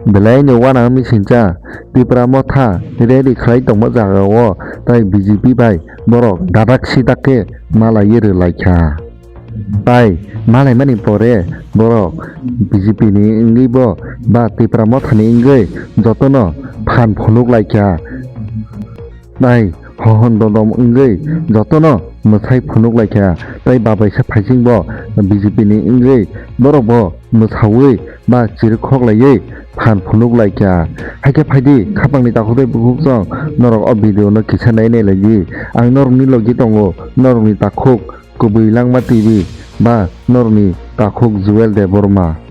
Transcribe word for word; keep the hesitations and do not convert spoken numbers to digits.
Belai no uanang misingcha, Tipra Motha ready khlai tongma jaga o tai B J P bai borok dadak sidak khe malaiwi rwlaikha. Tai malaimani pore borok B J P ni wngwi bo ba Tipra Motha ni wngwi jotono phan phunuk laikha. Tai hohon dodom wngwi jotono mwsai phunuk laikha. Tai babaisa phaising bo B J P ni wngwi borok bo mwsawi ba chirikhok laiwi phan phunuk laikha. Haikhe phaidi khapangni takhuk tei bukhuk chwng norok o video no kisa nai nai laidi. Ang norokni logi tongo, norokni takhuk Kubui Langma T V ba norokni takhuk Jewel Debbarma.